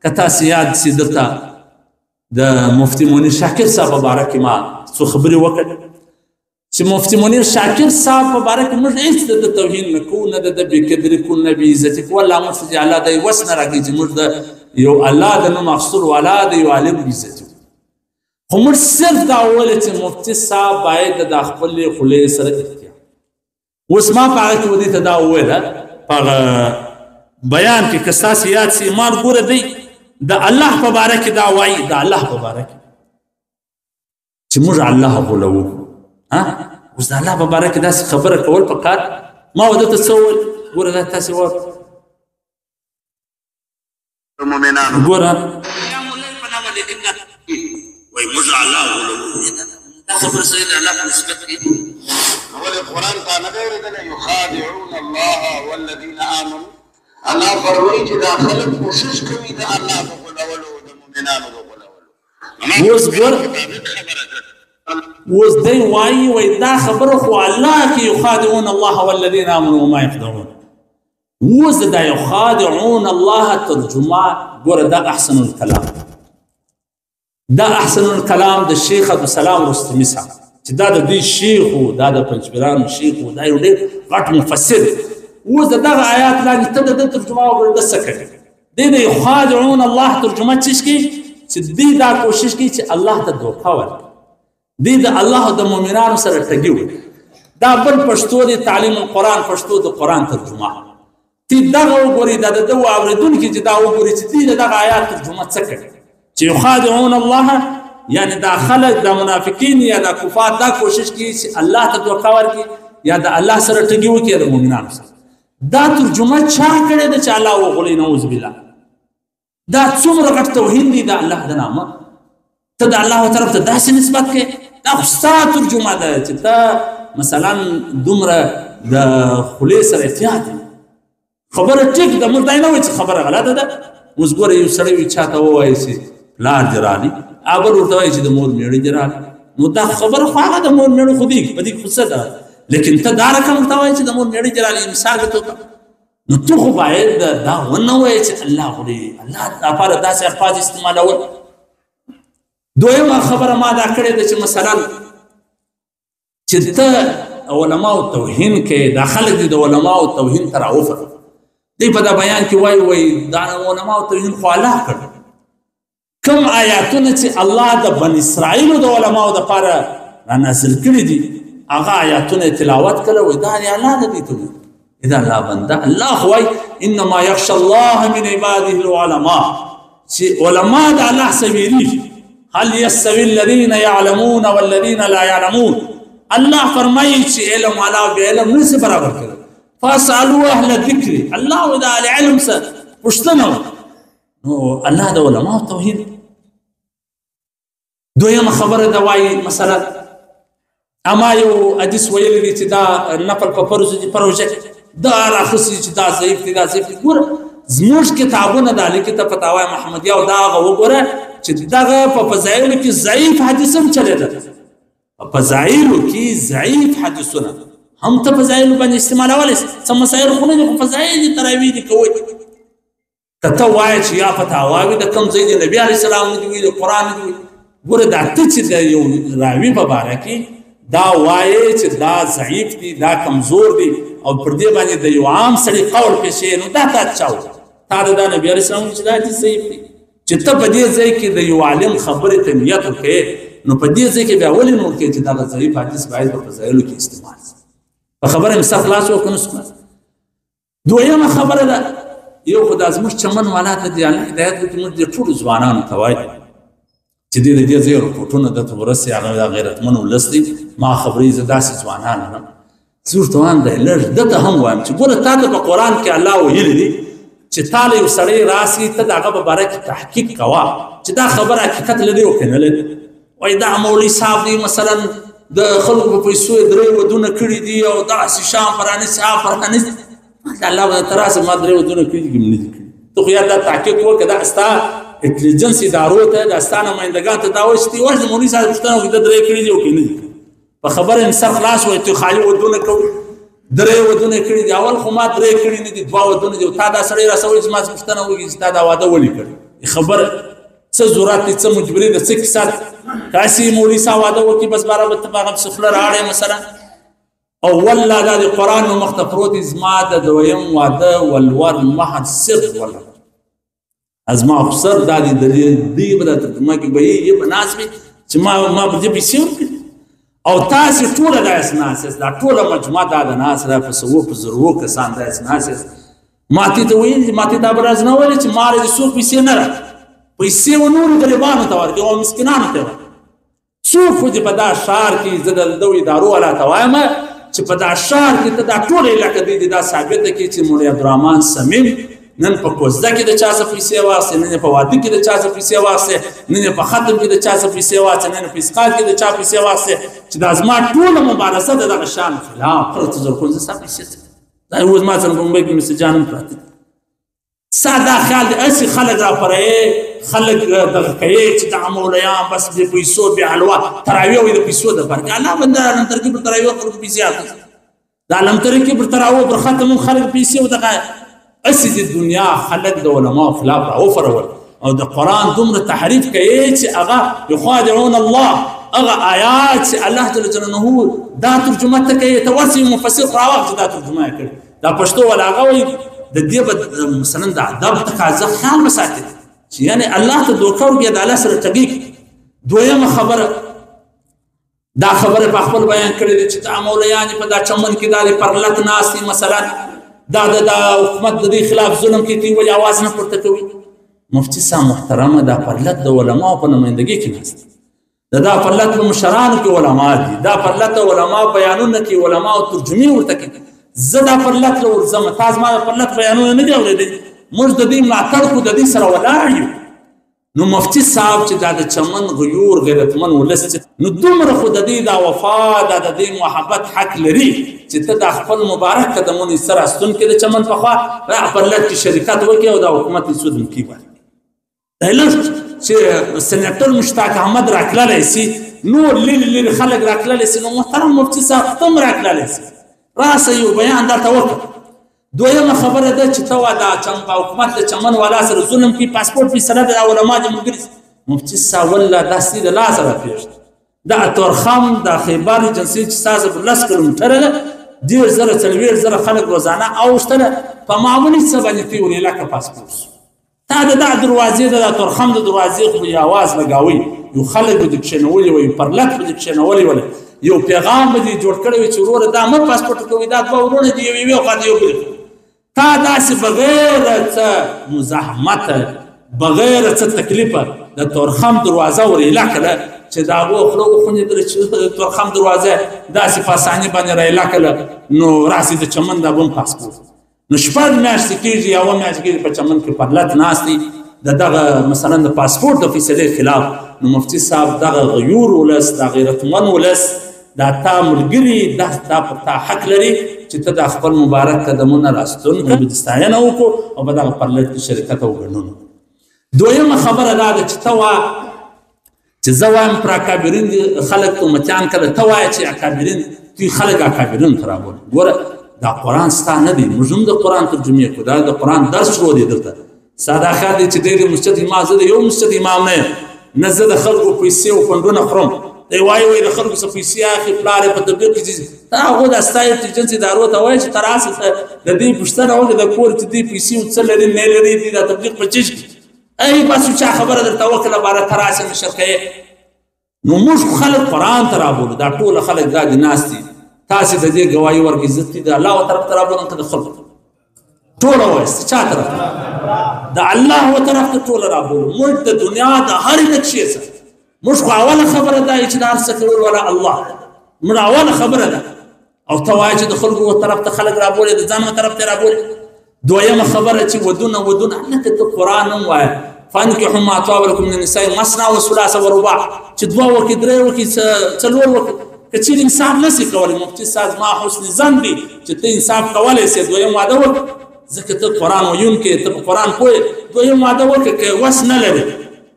که تاسې یاد سي درته د مفتي منیر شاکر صاحب په باره کې ما څو خبرې وکړې چې مفتي منیر شاکر صاحب په باره کې موږ هېڅ د ده توهین نه کوو، نه د ده بې قدري کوو، نه بې عزتي کوو. الله موږ ته الله د وس نه راکوي چې موږ د یو الله د نوم اخیستلو والا د یو عالم بې عزتي وکړو. خو موږ صرف دا وویل چې مفتي صاحب باید د خپلې خولې سره احتیاط. اوس ما په هغه کې ودې ته دا وویله په هغه بیان کې، که ستاسې یاد سي، ایمان ګوره دی د الله په باره کې دا وایي، د الله په باره کې چې موږ الله غولوو. ها اوس د الله په باره کې داسې خبره کول په کار، ما وده ته څه وویل؟ ګوره دا تاسې وایي ګوره وایي موږ الله غولوو، دا خبره صحیح ده الله په نسبت کې. ولې قرآن تا نه دی اورېدلی؟ یخادعون الله والذین آمنوا. الله فرمایي چې دا خلک کوشش کوي د الله د غولولو، د مؤمنانو د غولولو. اوس ګوره اوس دی وایي، وایي دا خبره خو الله کې یخادعون الله والذین آمنوا وما یخدعون. اوس دا یخادعون الله ترجمه ګوره، دا احسن الکلام، دا احسن الکلام د شیخ عبدالسلام رستمي صاحب چې دا د دوی شیخ و، دا د پنجپیرانو شیخ و، دا یو ډېر غټ مفسر. اوس د دغه آیات لاندې ته د ده ترجمه وګوره، ده څه کوي؟ دی د یخادعون الله ترجمه څه کوي؟ چې دوی دا کوشش کوي چې الله ته دوکه ورکړي، دوی د الله او د مؤمنانو سره ټګي وکړي. دا بل پښتو دی، تعلیم القرآن پښتو د قرآن ترجمه. تی دغه وګوري، دا د ده اورېدونکي چې دا وګوري چې دوی د دغه آیات ترجمه څه کوي؟ چې یخادعون الله، یعنې دا خلک، دا منافقین یا دا کفار دا کوشش کوي چې الله ته دوکه ورکړي یا د الله سره ټګي وکړي یا د مؤمنانو سره. دا ترجمه چا کړې ده چې الله وغولوي؟ نعوذ بالله. دا څومره غټ توهین دی د الله د نامه. ته د الله طرف ته داسې نسبت کوې، دا خو ستا ترجمه ده چې ته مثلا دومره د خولې سره احتیاط وي. خبره ټیک ده، موږ دا نه وایو چې خبره غلطه ده. اوس ګوره یو سړی وي چا ته ووایي چې پلار دې راغلی، بل ورته وایي چې د مور مېړه دې راغلی، نو دا خبره خو هغه د مور مېړه خو دی، په دې کې خو څه ده، لیکن ته دا رقم ورته وایې چې د مور مېړه دې راغلی، مثال دې ته وکړه. نو ته خو باید دا ونه وایې چې الله غولوي، الله لپاره داسې الفاظ استعمالول. دویمه خبره ما دا کړې ده چې مثلا چې ته علماو توهین کوې، دا خلک دې د علماو توهین ته راوفر. دی په دا بیان کې وایي، وایي دا علماو توهین خو الله کړی. کوم آیاتونه چې الله د بن اسرائیلو د علماو دپاره را نازل کړي دي، هغه آیاتونه یې تلاوت کړه، وایي دا دی الله د دې توهین. دا الله بنده، الله خو وایي انما یخشى الله من عباده العلماء، چې علما د الله څخه وېرېږي. هل يستوي الذين يعلمون والذين لا يعلمون. الله فرمایي چې علم والا او بې علم نه سي برابر کړي. فاسألوا أهل الذکر، الله د اهل علم څخه پوښتنه وکړه. نو الله د علماو توهین. دویمه خبره ده وایي مثلا اما یو حدیث ویلی دی چې دا نفل په فرض دي، پروژه دا راخیستی چې دا ضعیف دی، دا ضعیف دی. ګوره زموږ کتابونه د علی کتاب فتاوی محمدیه او دا هغه وګوره چې دغه په فضایلو کې ضعیف حدیث هم چلېده. په فضایلو کې ضعیف حدیثونه هم ته فضایلو باندې استعمالولی شي. څه مسایل خو نه دي، خو فضایل دي، تراویح دي کوئ. که ته وایې چې یا فتاواوي د کوم ځای دي، نبي علیه السلام نه دي ویلي، قرآن نه دي ویلي. ګوره دا ته چې د یو راوي په باره کې دا وایې چې دا ضعیف دی، دا کمزور دی، او پر دې باندې د یو عام سړي قول پېښوې، نو دا تا چا وکړه؟ تا د دا نبي علیه السلام چې دا حدیث ضعیف دی. چې ته په دې ځای کې د یو عالم خبرې ته نیت وکړې، نو په دې ځای کې بیا ولې نه ورکوې چې دغه ضعیف حدیث باید په فضایلو کې استعمال شي؟ په خبره مې سر خلاص وکړ، نه شو. دویمه خبره ده، یو خو دا زموږ چمن والا ته دې الله هدایت وکړي، موږ دې ټولو ځوانانو ته وایي چې دې د دې ځای رپورټونه درته ورسي، هغه دا غیرتمن ولس دی، ما خبرې زه داسې ځوانان لرم، زه ورته وایم دی لږ ده ته هم وایم چې ګوره تا ته په قرآن کې الله ویلي دي چې تا له یو سړی راسي، ته د هغه په باره کې تحقیق کوه چې دا خبره حقیقت لري او که نه لري. وایي دا مولوي صاحب دی مثلا د خلکو په پیسو یې درې ودونه کړي دي او داسې شام فرانسې ها فرانسې. الله به ته راسه ما درې ودونه کړي دي که مې نه دي کړي؟ ته خو یا دا تحقیق وکړه، دا ستا انټلیجنس ادارو ته، دا ستا نمایندګان ته دا وایي چې ورشه مولوي صاحب پوښتنه وکړي دا درې کړي دي او که نه دي کړي. په خبره مې سر خلاص وایي ته خالي ودونه کوي، درې ودونه کړي دي، اول خو ما درې کړي نه دي، دوه ودونه دي، او تا دا سړی راسه وایي چې ما څه پوښتنه وکړي چې تا دا واده ولې کړی؟ خبر څه ضرورت دی، څه مجبوري ده، څه کیسه ده؟ که هسې مولوي صاحب واده وکړي بس باره به ته به هغه پسې خوله راړې مثلا. او والله دا د قرآن مې مخته پروت دی، زما د دویم واده ولور مهر صرف 2 لک. زما افسر دا دی دلیل دی به دا ترجمه کې به یې به ناست وي چې ما به دې پیسې ورکړي. او تاسې ټوله داسې ناست یاست، دا ټوله مجموعه دا د ناست ده، په سوو په زرو کسان داسې ناست یاست. ما ته ته ویلي، ما ته دا به راز نه ویلي چې ما له دې څوک پیسې نه راکړي، پیسې و نورو غریبانو ته ورکړي او مسکینانو ته ورکړي. څوک خو دې په دا ښار کې، زه د دغو ادارو والا ته وایم چې په دا ښار کې ته دا ټوله علاقه دی دا ثابته کړي چې مولوي عبدالرحمن صمیم نن په کوزده کې د چا څخه پیسې واخیستې، نن په واده کې د چا څخه پیسې واخیستې، نن په ختم کې د چا څخه پیسې واخیستې، نن په اسقاط کې د چا پیسې واخیستې، چې دا زما ټوله مبارزه د دغه شان خلاف پرته زر کوم زه ستا پیسې څه دا اوس ما سره په ممبۍ کې مسجان هم پراته دي. ستا دا خیال دی هسې خلک راپرې، خلک دغه کوي چې دا مولویان بس بې پیسو بې حلوا تراویح وایي د پیسو دپاره. الله بنده علم ترکي پر تراویح خلکو پیسې اخلي، د علم ترکي پر تراویح پر ختم هم خلک پیسې ودغه هسې د دنیا خلک د علماو خلاف راوفرول او د قرآن دومره تحریف کوي چې هغه یخادعون الله، هغه آیات چې الله جل جلاله دا ترجمه ته کوي، ته ورسې مفسر خو راوخت چې دا ترجمه یې کړې، دا پښتو ولا هغه وایي د دې به مثلا د ادب تقاضا خیال وساتي چې یعنې الله ته دوکه ورکړي، د الله سره ټګي کوي. دویمه خبره دا خبره په خپل بیان کړې ده چې دا مولویان په دا چمن کې دا پرلت ناست دي، مثلا دا د حکومت د دې خلاف ظلم کوي، دوی ولې اواز نه پورته کوي؟ مفتي صاحب محترمه، دا پرلت د علماو په نمایندګۍ کې ناست دي، د دا پرلت په مشرانو کې علما دي، دا پرلت علما بیانونه کوي، علماو ترجمې ورته کوي. زه دا پرلت له ورځم، تا زما د پرلت بیانونه نه دي اورېدلي، موږ د دې ملاتړ خو د دې سره ولاړ یو. نو مفتي صاحب چې دا د چمن غیور غیرتمن ولس چې نو دومره خو د دې دا وفا دا د دې محبت حق لري چې ته دا خپل مبارک قدمونه سره راستون کړې د چمن په خوا را پرلت کې شرکت وکړي او دا حکومت یې څه دمکي ورکړي. دا لږ چې سنیټر مشتاق احمد راکللی سي، نور لرې لرې خلک راکللی سي، نو محترم مفتي صاحب ته هم راکللی سي، راسه یو بیان درته وکړه. دویمه خبره ده چې ته وا دا حکومت د چمن والا سره ظلم کوي، پاسپورټ فیصله ده، علما دې ملګري. مفتي صاحب والله داسې د لاسه راپېښ دی، دا تورخم دا خیبر ایجنسي چې ستاسو پر 10 کیلومتره ده، 30,000 40,000 خلک روزانه اوښتله، په معمولي څه باندې تی ور علاقه پاسپورټ شو. تا د دا دروازې د دا تورخم د دروازې خو یې اواز لګاوی، یو خلک به دې کښېنولي وای، پرلت به دې کښېنولي ولی، یو پیغام به دې جوړ کړی وي چې وروره دا مه پاسپورټ کوئ، دا دوه وروڼه دي، یو یوې خوا ته یو بلې خوا. تا داسې بغیر څه مزاحمت بغیر څه تکلیفه د تورخم دروازه ور ایله کړه چې د هغو خوله وخونېدله چې د تورخم دروازه داسې په اساني باندې را ایله کړه، نو راسي د چمن دا به هم پاسپورټ. نو 6 میاشتې کېږي، یوه میاشت کېږي په چمن کې پرلت ناست دی د دغه مثلا د پاسپورټ د فیصلې خلاف. نو مفتي صاحب دغه غیور ولس، دا غیرتمن ولس، دا تا ملګري، دا ستا پر تا حق لري چې ته دا خپل مبارک قدمونه راستون کړه، د ستاینه وکړو او په دغه پرلت کې شرکت او ګډون وکړو. دویمه خبره دا ده چې ته وا چې زه وایم پر اکابرین دي خلک امتیان کړه، ته وایې چې اکابرین دوی خلک اکابرین ته رابولي. ګوره دا قرآن ستا نه دی، موږ هم د قرآن ترجمې کړو، دا د قرآن درس شروع دی دلته. ستا دا خیال دی چې دی د مسجد امام، زه د یو مسجد امام نه یم، نه زه د خلکو پیسې او فنډونه خورم. دی وایي وایي د خلکو څخه پیسې اخلي، پلار یې په تبلیغ کې ځي. تا هغو دا ستا انټلیجنس ادارو ته وایي چې ته راسه ته د دې پوښتنه وکړه د کور چې دې پیسې او څه لري نه لري، دې دا تبلیغ په چیش کې ای بس چا خبره درته وکړه باره ته راسه نشر کوې. نو موږ خو خلک قرآن ته رابولو، دا ټوله خلک دا دي ناست دي، تاسې د دې ګواهي ورکړئ، زه د الله و طرف ته رابولم که د خلکو؟ ټوله وایاست چا طرف ته؟ د الله و طرف ته ټوله رابولو. موږ د دنیا د هرې نقشې څخه موږ خو اوله خبره دا چې د هر څه کول ولا الله، موږ اوله خبره ده. او ته وایې چې د خلکو و طرف ته خلک رابولې، د ځان و طرف ته رابولې. دویمه خبره چې ودونه ودونه، لکه ته قرآن هم وایې فانکحوا ما طاب لکم من النساء مثنی وثلاث ورباع، چې دوه وکړي، درې وکړي، څلور وکړي. که چېرې انصاف نه سي کولی، مفتي صاحب زما حسن ظن دی چې ته انصاف کولی سې، دویم واده وکړه، ځکه ته قرآن ویونکی، ته په قرآن پوه یې، دویم واده وکړه. که وس نه لرې،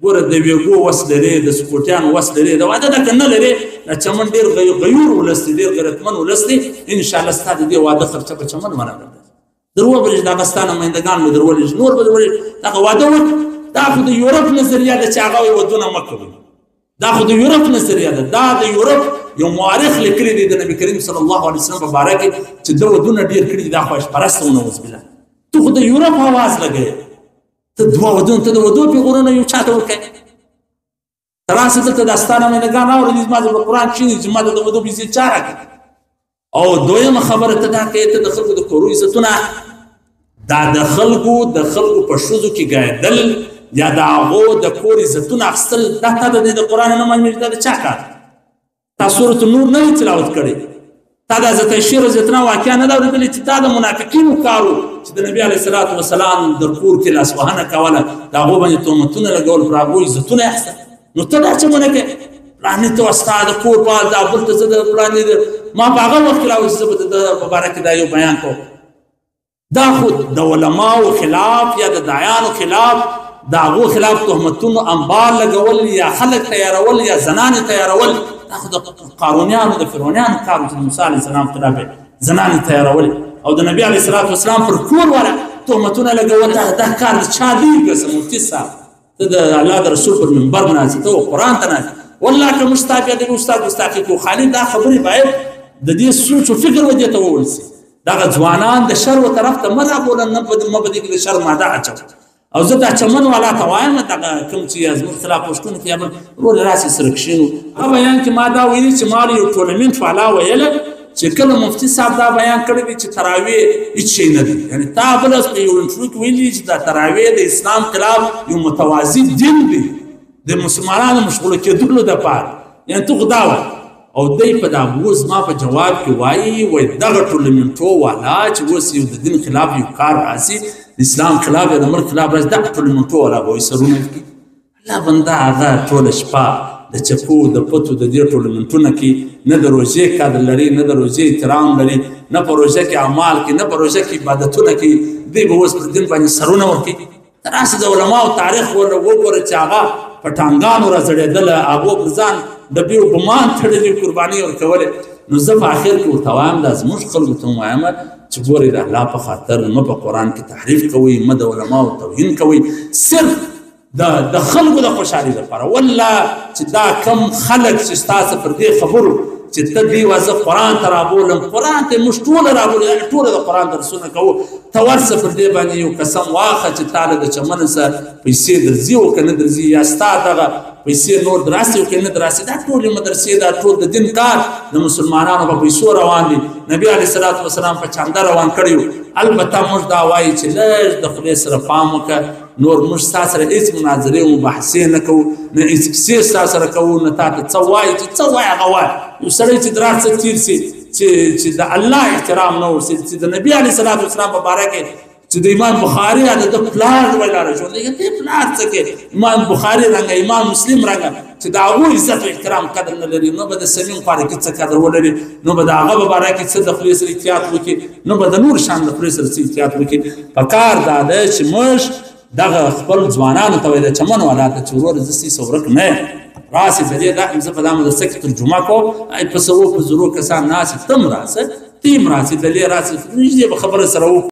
ګوره د ویګو وس لرې، د سپورټیانو وس لرې، د واده ده که نه لرې، دا چمن ډېر غیور ولس دی، ډېر غیرتمن ولس دی، انشاءالله ستا د دې واده خرچه به چمن ونه کړي. در وبلېږ، دغه ستا نمایندګان به در ولېږي، نور به در ولېږي، دغه واده وکړه. دا خو د یورپ نظریه ده چې هغه وایي ودونه مه کوئ. دا خو د یورپ نظریه ده. دا د یورپ یو مؤرخ لیکلی دی د نبي کریم صلی الله علیه وسلم په باره کې چې ده ودونه ډېر کړي دي، دا خواهش پرست و، نعوذ بالله. ته خو د یورپ اواز لګوې، ته دوه ودونه، ته د ودو پیغورونه یو چا ته ورکوې. ته راسه دلته دا ستا نمایندګان راوړه دي، زما د قرآن کښېني چې ما ته د ودو پیسې چا راکړي. او دویمه خبره ته دا کوې، ته د خلکو د کورو عزتونه، دا د خلکو په ښځو کې ګایدل یا د هغو د کور عزتونه اخیستل، دا تا د دې د قرآن نه معلومېږي دا د چا کار؟ تا سورة النور نه دی تلاوت کړی، تا د حضرت عائشې رضی الله عنها واقعه نه ده اورېدلې چې دا د منافقینو کار و چې د نبي علیه الصلاة والسلام د کور کې لاسوهنه کوله، د هغو باندې تهمتونه لګول، پر هغو عزتونه یې اخیستل. نو ته دا څه مونږ کوې؟ پلاني ته ستا د کور په حال دا بل ته زه د پلاني ما په هغه وخت کې لا اوس زه به د ده په باره کې دا یو بیان کوم. دا خو د علماو خلاف یا د دایانو خلاف، د هغو خلاف تهمتونو انبار لګول یا خلک تیارول یا زنانې تیارول، دا خو د قارونیانو د فرعونیانو کار و چې د موسی علیه السلام خلاف یې زنانې تیارولې او د نبي علیه الصلاة والسلام پر کور والا تهمتونه لګول. دا کار د چا دی؟ که مفتي صاحب ته د الله د رسول پر منبر ناست ته قرآن ته ناست، والله که موږ ستا بیا د استاد ګستاخي کوو. خالي دا خبرې باید د دې سوچ او فکر و دې ته وویل سي. دغه ځوانان د شر و طرف ته مه رابوله، نه مه په دې کې د شر ماده اچوه. او زه دا چمن والا ته وایم، دغه کوم چې زموږ خلاف پوښتنه کوي، بل ورور راسي سره کښېنو. هغه بیان کې ما دا ویلي چې ما یو ټورنمنټ والا ویله چې کله مفتي صاحب دا بیان کړی دی چې تراویح هېڅ شی نه دی، یعنې تا بل ورځ په یو انټرویو کې ویلي چې دا تراویح د اسلام خلاف یو متوازي دین دی د مسلمانانو مشغوله کېدلو دپاره، یعنې ته خو دا وایې. او دی په دا اوس ما په جواب کې وایي، وایي دغه ټورنمنټو والا چې اوس یو د دین خلاف یو کار راسي، د اسلام خلاف یا د ملک خلاف راسي، دغه ټورنمنټو والا به وایي سرونه ورکړي. الله بنده هغه ټوله شپه د چپو د پتو د دې ټورنمنټونه کې نه د روژې قدر لري، نه د روژې احترام لري، نه په روژه کې اعمال کوي، نه په روژه کې عبادتونه کوي. دوی به اوس پر دین باندې سرونه ورکوي. ته راسه د علماو تاریخ وګوره چې هغه په ټانګانو راځړېدله، هغو پر ځان ډبې او بمان تړلې قربانۍ ورکولې. نو زه په اخر کې ورته وایم، دا زموږ خلکو ته وایم چې ګورئ د الله په خاطر مه په قرآن کې تحریف کوئ، مه د علماو توهین کوئ، صرف د خلکو د خوشحالي لپاره. والله چې دا کم خلک چې ستاسو پر دې خبرو چې ته دې وایه زه قرآن ته رابولم، قرآن ته موږ ټوله رابولو، ټوله د قرآن درسونه کوو، ته ورسه پر دې باندې یو قسم واخه چې تا له د چمن سره پیسې درځي او که نه درځي، یا ستا دغه پیسې نور دراسي او که نه دراسي. دا ټولې مدرسې، دا ټول د دین کار د مسلمانانو په پیسو روان دي. نبي علیه الصلاة والسلام په چانده روان کړی وو. البته موږ دا وایي چې لږ د خولې سره پام وکړه، نور موږ ستا سره هېڅ مناظرې او مباحثې نه کوو، نه هېڅ کیسې ستا سره کوو، نه تا ته څه وایي چې څه وایي هغه وایي. یو سړی چې درار څه تېر سي چې د الله احترام نه ورسي، چې د نبي علیه الصلاة والسلام په باره کې چې د امام بخاري د ده پلار ویل راژوندی دی، دې پلار څه کې امام بخاري رنګه، امام مسلم رنګه چې د هغو عزت او احترام قدر نه لري، نو به د صمیم خواره کې څه قدر ولري، نو به د هغه په باره کې څه د خولې سره احتیاط وکړي، نو به د نور شان د خولې سره څه احتیاط وکړي. په کار دا ده چې موږ دغه خپل ځوانانو ته وایي، د چمن والا ته چې وروره زه ستاسو ورک نه یم، راسې د دې دا زه په دا مدرسه کې ترجمه کوم، ای په سوو په زرو کسان ناست، ته هم راسه، ته هم راسې، دلې راسې، نږدې به خبره سره وکړو.